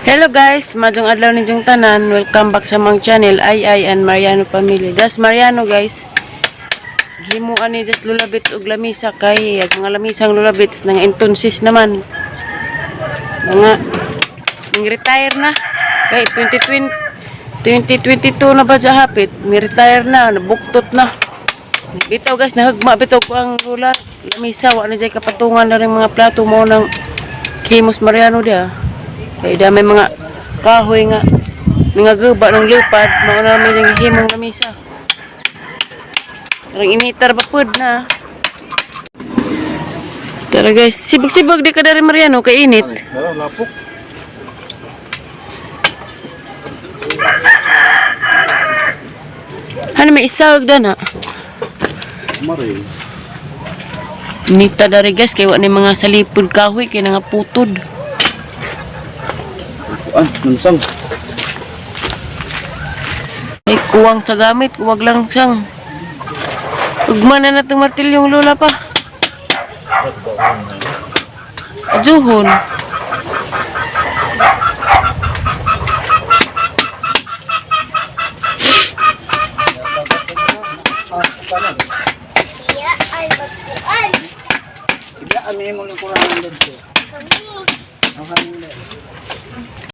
Hello guys, madong adlaw ninyong tanan. Welcome back sa among channel, Ay Ay and Mariano Family. Das Mariano guys. Gihimuan ni Das Lulabits og lamisa kay ag mga lamisang Lulabits nang entonces naman. Mga ning retire na. Kay 2020 2022 na ba sa hapit? Ni retire na, nabuktot na. Bitaw guys, nahagma bitaw ko ang lula. Lamisa, wa na jay kapatungan na rin mga plato mo ng Kimos Mariano dia. Kay dami mga kahoy nga mga guba ng lupad, mao na may nang himong lamisa. Parang initar ba pud na. Tara guys, sibog-sibog di ka dari Mariano kay init. Tara, lapok. Ano may isag na. Mare. Nita dari guys kay wa ni mga salipod kahoy kay nga putod. Ah, nansang. Ay kuwang sa gamit, wag lang siyang. Ugma na natong martilyong lola pa. Ajuhon.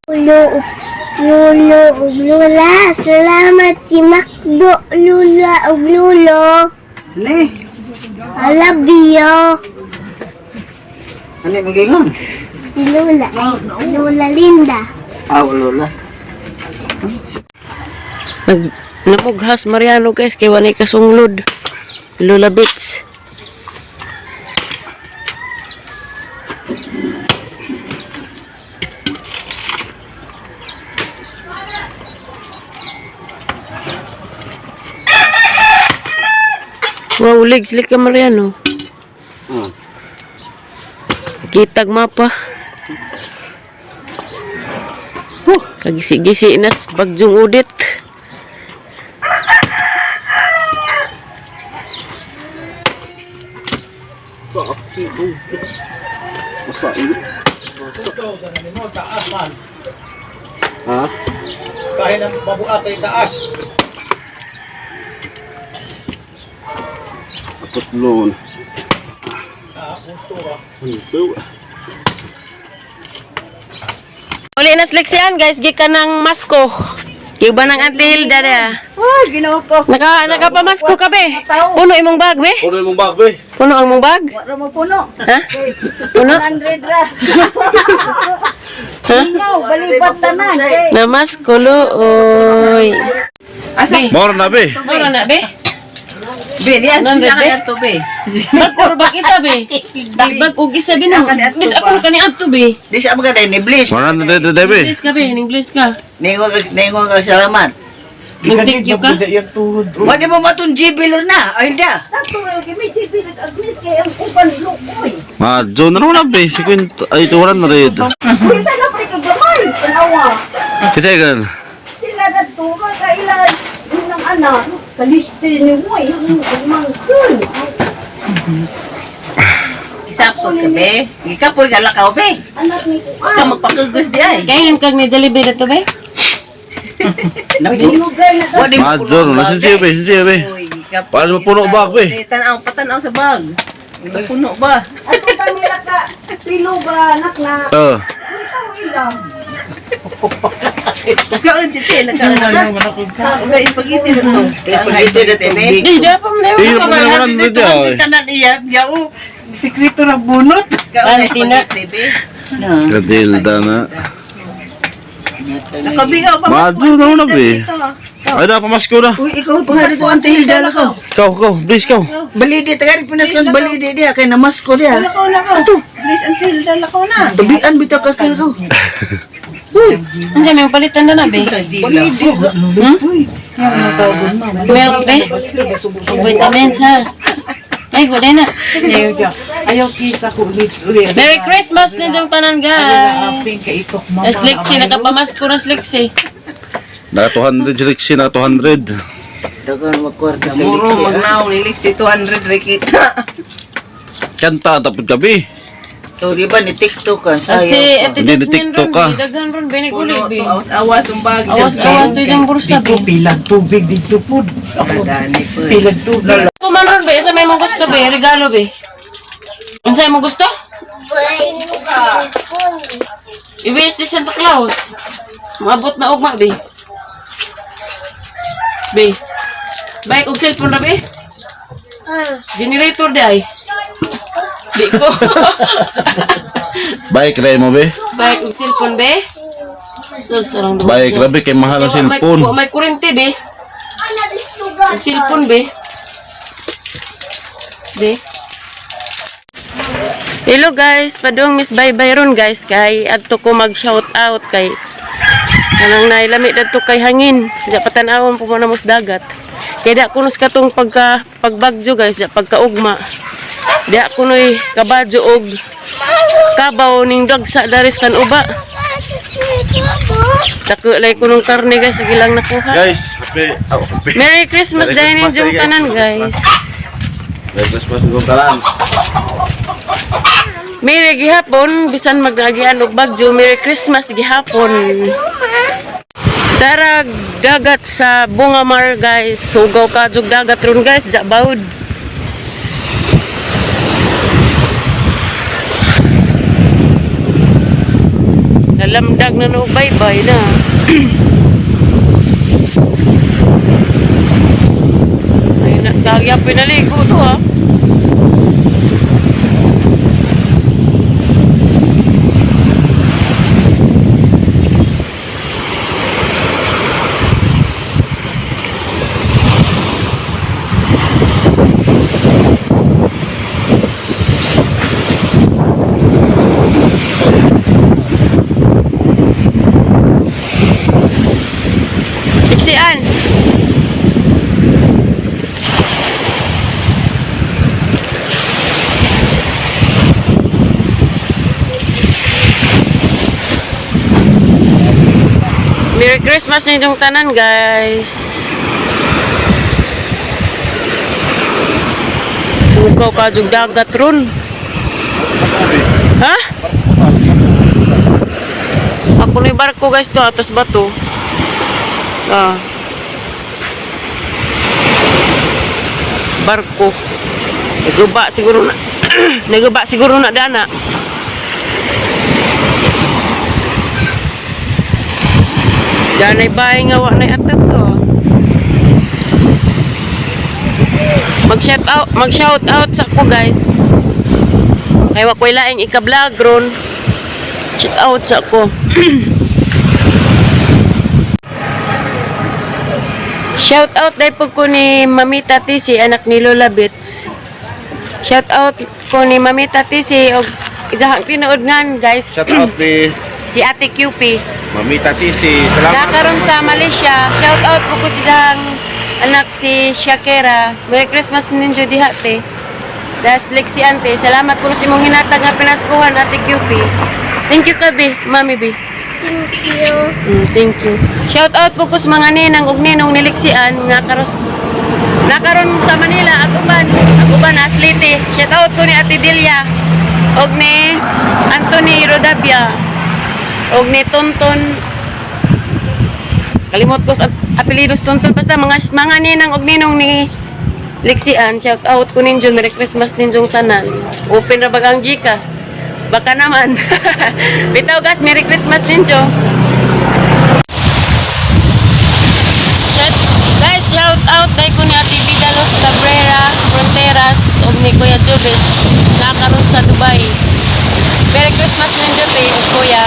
Lulo, lulo, ug lula. Salamat si Macdo, lula, ug lulo. Ni, I love you. ano magingon? Si Lula, ay, Lula Linda. Ah, lola. Nag namughas Mariano guys kay walay kasunglod. Lola Bits. Wow, legs like ka Mariano. Kitag mapa. Huh, kagisi-gisi nas bagyong udit. Basta ini. Taas man. Ha? Kahin ang babuak kay taas. Aputlon. Ah, gusto ba? Ano? Uli na seleksyon guys, gikan ng masko. Iba ng Auntie Hilda na. Ay, ginawa ko. Nakapamasko ka be. Puno imong bag be. Puno imong bag, be. Puno ang mong bag. Wala mo puno. Ha? Puno? 100 ra. Ha? Ikaw, balibat tanan. Kay, Namasko looy. Asa? Moro na, be. Moro na be. Be, niya, Nandun, siya be? ka to, be. Bag or bag isa be. Bag og isa be no. Miss ako kani adto be. Di siya maganda, ni Bliss. 100 na, be. Bliss ka be, ning bliss ka. Ningo ka salamat. Nag-thank you ka. Wala mo matong GB lor na, ay da. Tato raw kay may GB nag-agmis kay ang uban lukoy. Ma, John na naman, be. 50, ay, 200. Kunta na pre kay gamay. Tanawa. Kasi gan. Sila nagtuwa kailan ng anak. Kaliste ni Moy, ang mangkun. Isapot ka, be. Gikapoy ka lakaw, be. Anak ni Huwag ka Kuan. magpakugos di ay. Kaya kag ni delivery na to be. Hinugay na Wala mo Ma, John, puno na bag, sincere, be. Sincere, be. Uy, gikapoy. Paano mo puno bag, be? Di, Tanaw, patanaw sa bag. Puno ba? Ato ta nila ka pilo ba anak na. Oh. Ikaw ilang. Kaon, chichi, nagkaon na ka. Sa spaghetti na to. Spaghetti na to, be. Di da pa mo na. Di na pa 100 ay. Tanan iya, yaw. Sikreto na bunot. Kaon na Antina. spaghetti, be. Katilda na. Nakabigaw pa. Ma, John na naman, be. Ay, na, pamasko na. Uy, ikaw pa nga dito, Auntie Hilda na ka. Ikaw, ikaw, please, ikaw. Balidi, tagari pinas ka, balidi diya, kay namasko diya. Lakaw, lakaw. Please, until lakaw na. Tabian, bitaw ka ka ka. Uy, Ano may palitan na na be. balidi. Uy, Milk be. Vitamins ha. Ay, gulay na. Ayaw kisa ko ulit. Merry Christmas ninyong tanan guys. Mama. Slexy, nakapamasko na Slexy. Na 200 si Lexi, na 200. Dagan magkwarta sa Muro, liksi, ah. magnaw, nilik si 200 rikita. Kanta, tapos gabi. So, di ba ni TikTok ka? At si Sayo. Ate Hindi, Jasmine ni-TikTok ron, ka. be. Daghan ron, be. Naguli, Puno be. to, awas-awas tong bag. Awas-awas to yung bursa, Dito be. pilag tubig dito po. Ako Dani po. pilag tubig. Kuman ron, be. Unsa may mong gusto, be? Regalo, be. Unsa imong gusto? I-wish ni Santa Claus. Maabot na ugma, be. Be. Bike og cellphone ra, be. Generator di ay. Di ko. Bike ra mo be. Bike og cellphone, be. Sus, anong duha. Bike ra be kay mahal ang cellphone. Wa may kurente, be. Og cellphone, be. Be. Hello guys, padung Miss Bye Bye ron guys kay adto ko mag shout out kay kanang nailami dadto kay hangin. Di patan-awon po mo na mos dagat. Kay da kunos katong pagka pagbagyo guys, da pagkaugma. Di kunoy kabadyo og kabaw ning dagsa daris kan uba. Dako lay kunong karne guys, sige lang nakuha. Guys, happy oh, happy. Merry Christmas Merry dahil Christmas ninyong guys. tanan guys. Merry Christmas ng tanan. Merry gihapon, bisan maglagian og bagyo, Merry Christmas gihapon. Darag dagat sa Bungamar guys. Hugaw ka jug dagat ron guys, ja bawd. Nalamdag na no bye-bye na. Ay na, kaya pinaligo to ah. Iksian. Merry Christmas ninyong tanan, guys. Ugaw ka jug dagat ron. Ha? Ako ni barko guys to atos bato. Ah. Barko. Naguba siguro na. Naguba siguro na dana. Danay bahay nga wa nay atap to. Mag-shout out, mag-shout out sa ako guys. Kay wa koy laing ika-vlog ron. Shout out sa ako. Shout out dahil po ko ni Mamita Tisi, anak ni Lola Bits. Shout out ko ni Mamita Tisi og ijahang tinuod ngan guys. Shout out be Si Ate QP. Mamita Tisi. Salamat. Nakaroon sa Malaysia. Shout out po ko si ijahang anak si Shakira. Merry Christmas ninyo diha te. Das Lexi ante. Salamat po sa imong hinatag nga pinaskuhan Ate QP. Thank you ka be, Mami be. Thank you. Thank you. Shout out po ko sa mga ninang ug ninong niliksian nga karos nakaron sa Manila ag uban aslite. Shout out ko ni Ate Delia og ni Anthony Rodavia og ni Tonton. Kalimot ko sa apelyido sa Tonton basta mga ninang og ninong ni Liksian, shout out ko ninyo. Merry Christmas ninyong tanan. Open ra bag ang GCash. Baka naman. Bitaw guys, Merry Christmas ninyo. Shout, guys, shout out dahil ko ni Ate Vida Los Cabrera Fronteras ug ni Kuya Jubes nakaroon sa Dubai. Merry Christmas ninyo te ug Kuya.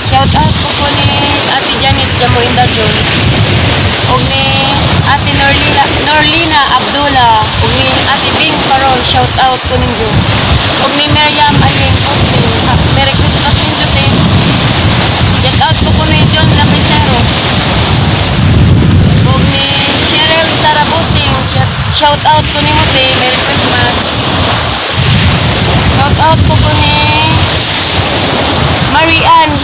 Shout out ko ni Ate Janet Jamoinda John ug ni Ate Norlina Abdullah ug ni Ate Bing Parol, shout out ko ninyo. Ug ni Miriam Aling Austin, Merry Christmas ninyo te. Shout out ko ni John Lapicero. Ug ni Cheryl Sarabusing, shout out ko nimo te, Merry Christmas. Shout out ko ni Marianne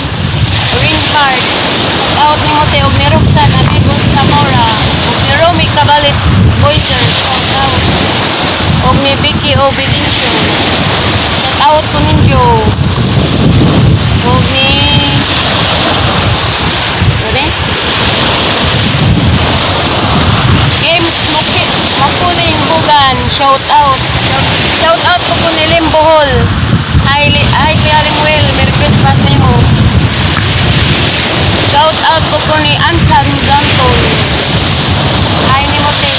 Rinhart. Shout out nimo te ug ni Roxanne Amigos Zamora. Ug ni Romy Cabalit Voicer, shout out. Ug ni Vicky Obedencio. Shout out ko ninyo. Shout out. Shout out po ko ni Lim Bohol. Hi, hi Kuya Limuel. Merry Christmas nimo. Shout out po ko ni Ansan Ganton. Hi nimo te.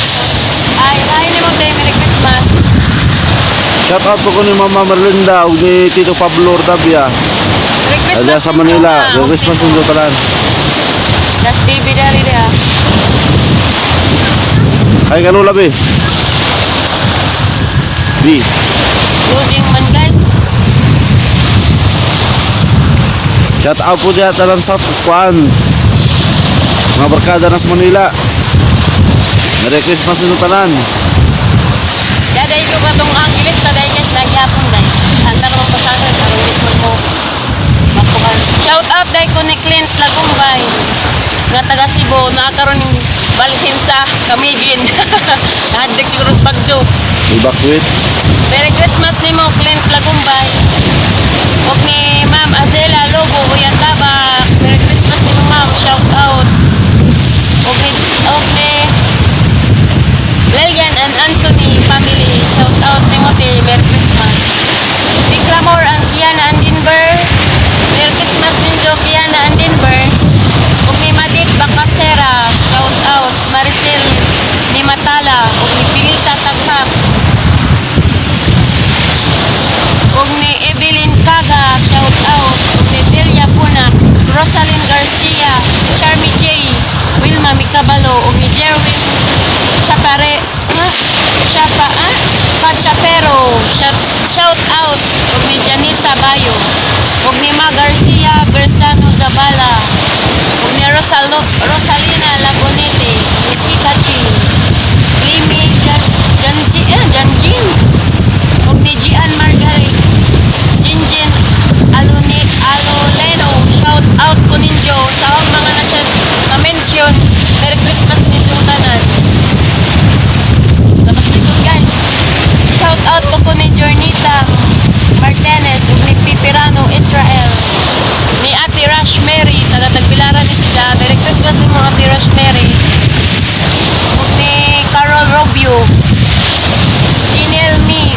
Hi, hi nimo te. Merry Christmas. Shout out po ko ni Mama Merlinda ug ni Tito Pablo Ordavia. Merry Christmas Diyan sa ninyo, Manila. ha. Merry Christmas ninyo tanan. Das baby dari dia. Ay kanula be. B. Loading man, guys. Shout out po diya tanan sa kuan. Mga barkada na sa Manila. Merry Christmas ninyo tanan. Daday ko katong Angeles taday guys, nagyapon guys. Handa ka magpasahan aron di mo mapukan. Shout out day ko ni Clint Lagumbay nga taga Cebu naa karon ning balhin sa Camiguin. Nahadlok siguro sa bagyo. Evacuate. Merry Christmas nimo, Clint Lagumbay. Ug ni Ma'am Azela Lobo Uyan Tabak. Merry Christmas nimo, Ma'am. Shout out. Ug ni Lilian and Anthony family. Shout out Timothy. Merry Christmas. Big Clamor ang Kiana and Denver. Merry Christmas ninyo, Kiana and Denver. Ug ni Madit Bacasera. Shout out. Maricel ni Matala. Ug ni Pilisa Taghak. Ug ni Evelyn Kaga, shout out. Ug ni Delia Punak, Rosalyn Garcia, Charmy J, Wilma Micabalo, ug ni Jerwin Chapare, ha? Chapa, ah? Pachapero, shout out. Ug ni Janisa Bayo, ug ni Ma Garcia Bersano Zabala, ug ni Rosalina Lagonete, ug ni Tita G, Limi Jan, Janji, eh, Janjin, ug ni Gian Margaret, Jinjin Aluni Aloleno, shout out ko ninyo sa akong mga na mention. Merry Christmas ninyong tanan. Tapos dito guys, shout out po ko ni Jornita Martinez ug ni Pipirano Israel, ni Ate Rush Mary, taga Tagbilaran ni sila. Merry Christmas mo, Ate Rush Mary. Ug ni Carol Robio, Ginel Mi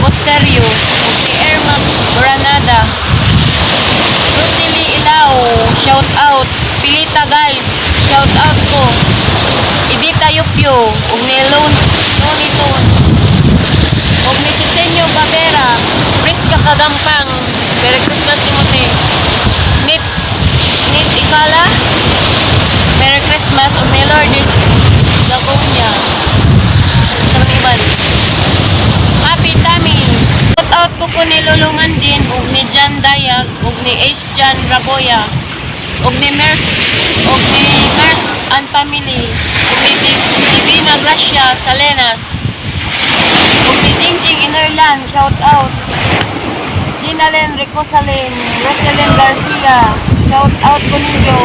Mosterio, ni Irma Granada, Rosely Ilao, shout out. Pilita guys, shout out ko. Edita Yupyo, ug ni Loni Ton, ug ni Sisenyo Babera, Priska Kagampang, Merry Christmas Timothy. Nit Nit Ikala, Merry Christmas, ug ni Lourdes Lagonia. Sa mga. Happy Tummy. Shout out ko ni Lolo Mandin, ug ni Jan Dayag, ug ni Ace Jan Raboya, ug ni Mers and family, ug ni Divina Gracia Salenas, ug ni Jingjing Inerlan, shout out. Ginalen Ricosalin, Roselyn Garcia, shout out ko ninyo.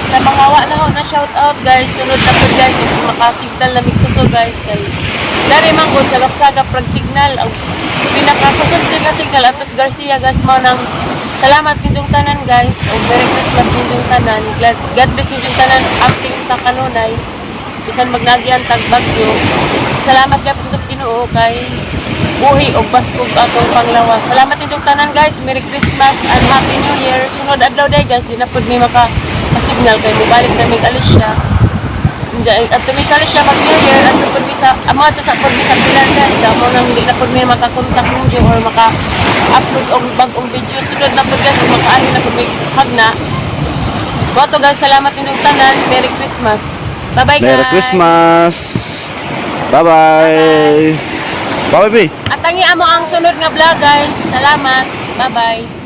Sa mga wa na ho na shout out guys, sunod na po guys, if makasignal lamig to guys, kay dari man gud sagap-sagap prag signal ang pinakakusod jud nga signal atos Garcia guys. Mao nang salamat ninyong tanan guys, ug Merry Christmas ninyong tanan. Glad, God bless ninyong tanan acting sa kanunay bisan magnagian tag bagyo. Salamat gyapon sa Ginoo kay buhi og baskog atong panglawas. Salamat ninyong tanan guys. Merry Christmas and Happy New Year. Sunod adlaw day guys, di na pud mi maka signal kay mobalik na mig Alicia. At tumi sa Alicia mag New Year at pud mi sa amo ato sa pud mi sa Pilar guys. Amo nang di na pud mi makakontak ninyo or maka upload og bag-ong video. Sunod na pud guys, makaano na pud mi hagna. Boto guys, salamat ninyong tanan. Merry Christmas. Bye-bye guys. Merry Christmas. Bye-bye. Bye-bye, B. At tangi amo ang sunod nga vlog guys. Salamat. Bye-bye.